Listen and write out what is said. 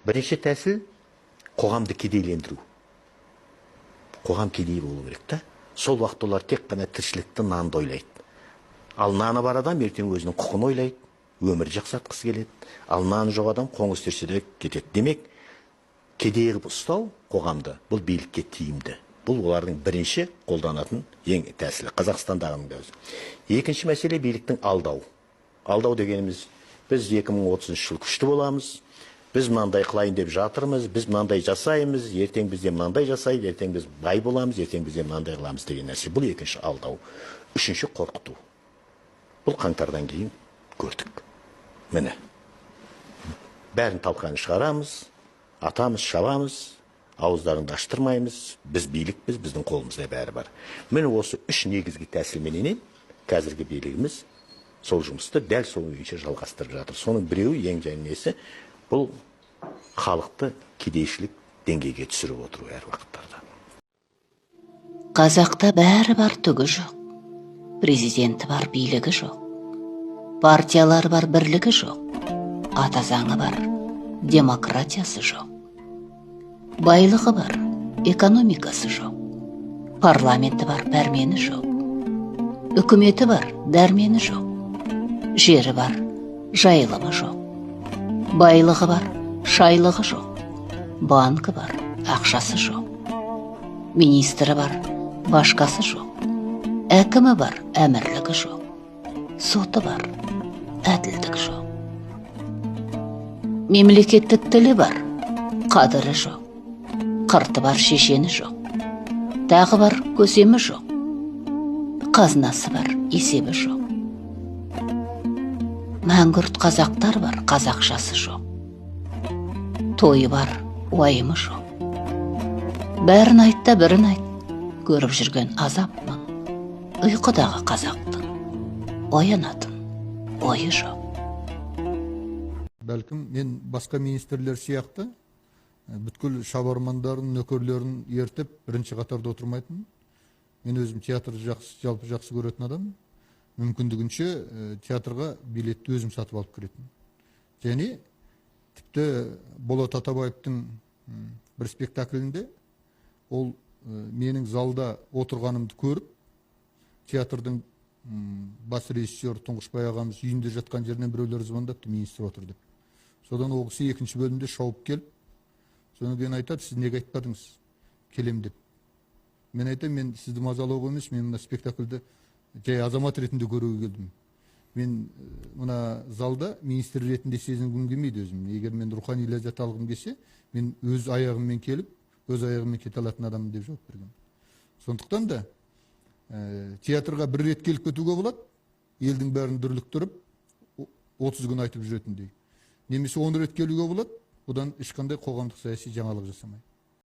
Бірінші тәсіл – қоғамды кедейлендіру. Қоғам кедей болу керек та. Сол уақытта олар тек қана тіршілікті, нанды ойлайды. Ал наны бар адам ертең өзінің құқын ойлайды, өмір жақсартқысы келеді. Ал наны жоқ адам қоңыз терсе де кетеді. Демек, кедей қылып ұстау қоғамды, бұл билікке тиімді. Бұл олардың бірінші қолданатын ең тәсілі Қазақстандағының да өзі. Екінші мәселе – биліктің алдау. Алдау дегеніміз: біз 2030 жыл күшті боламыз, біз мынандай қылайын деп жатырмыз, біз мынандай жасаймыз, ертең бізде мынандай жасайды, ертең біз бай боламыз, ертең бізде мынандай қыламыз деген нәрсе. Бұл екінші алдау. Үшінші – қорқыту. Бұл қаңтардан кейін көрдік, міне, бәрін талқанын шығарамыз, атамыз, шабамыз, ауыздарыңды аштырмаймыз, біз билікпіз, біздің қолымызда бәрі бар. Міне, осы үш негізгі тәсілменен қазіргі билігіміз сол жұмысты дәл сол күйінше жалғастырып жатыр. Соның біреуі, ең несі, бұл халықты кедейшілік деңгейге түсіріп отыру әр уақыттарда. Қазақта бәрі бар, түгі жоқ. Президенті бар, билігі жоқ. Партиялар бар, бірлігі жоқ. Ата заңы бар, демократиясы жоқ. Байлығы бар, экономикасы жоқ. Парламенті бар, пәрмені жоқ. Үкіметі бар, дәрмені жоқ. Жері бар, жайылымы жоқ. Байлығы бар, шайлығы жоқ. Банкі бар, ақшасы жоқ. Министрі бар, башкасы жоқ. Әкімі бар, әмірлігі жоқ. Соты бар, әділдік жоқ. Мемлекеттік тілі бар, қадірі жоқ. Қырты бар, шешені жоқ. Тағы бар, көсемі жоқ. Қазынасы бар, есебі жоқ. Мәңгүрт қазақтар бар, қазақшасы жоқ. Тойы бар, уайымы жоқ. Бәрін айт та, бірін айт, көріп жүрген азап мың. Ұйқыдағы қазақтың оянатын ойы жоқ. Бәлкім, мен басқа министрлер сияқты бүткіл шабармандарын, нөкерлерін ертіп, бірінші қатарда отырмайтын. Мен өзім театрды жақсы, жалпы жақсы көретін адаммын. Мүмкіндігінше театрға билетті өзім сатып алып кіретін. Және тіпті Болат Атабаевтың бір спектаклінде ол менің залда отырғанымды көріп, театрдың бас режиссері Тұңғышбай ағамыз үйінде жатқан жерінен біреулер звондапты, министр отыр деп. Содан ол кісі екінші бөлімде шауып келіп, содан кейін айтады: «Сіз неге айтпадыңыз келем деп?» Мен айтамын: «Мен сізді мазалауға емес, мен мына спектакльді жай азамат ретінде көруге келдім. Мен мына залда министр ретінде сезінгім келмейді өзім. Егер мен рухани ләззат алғым келсе, мен өз аяғыммен келіп, өз аяғыммен кете алатын адаммын», – деп жауап бергенмін. Сондықтан да театрға бір рет келіп кетуге болады, елдің бәрін дүрліктіріп, 30 күн айтып жүретіндей, немесе 10 рет келуге болады, бұдан ешқандай қоғамдық саяси жаңалық жасамай.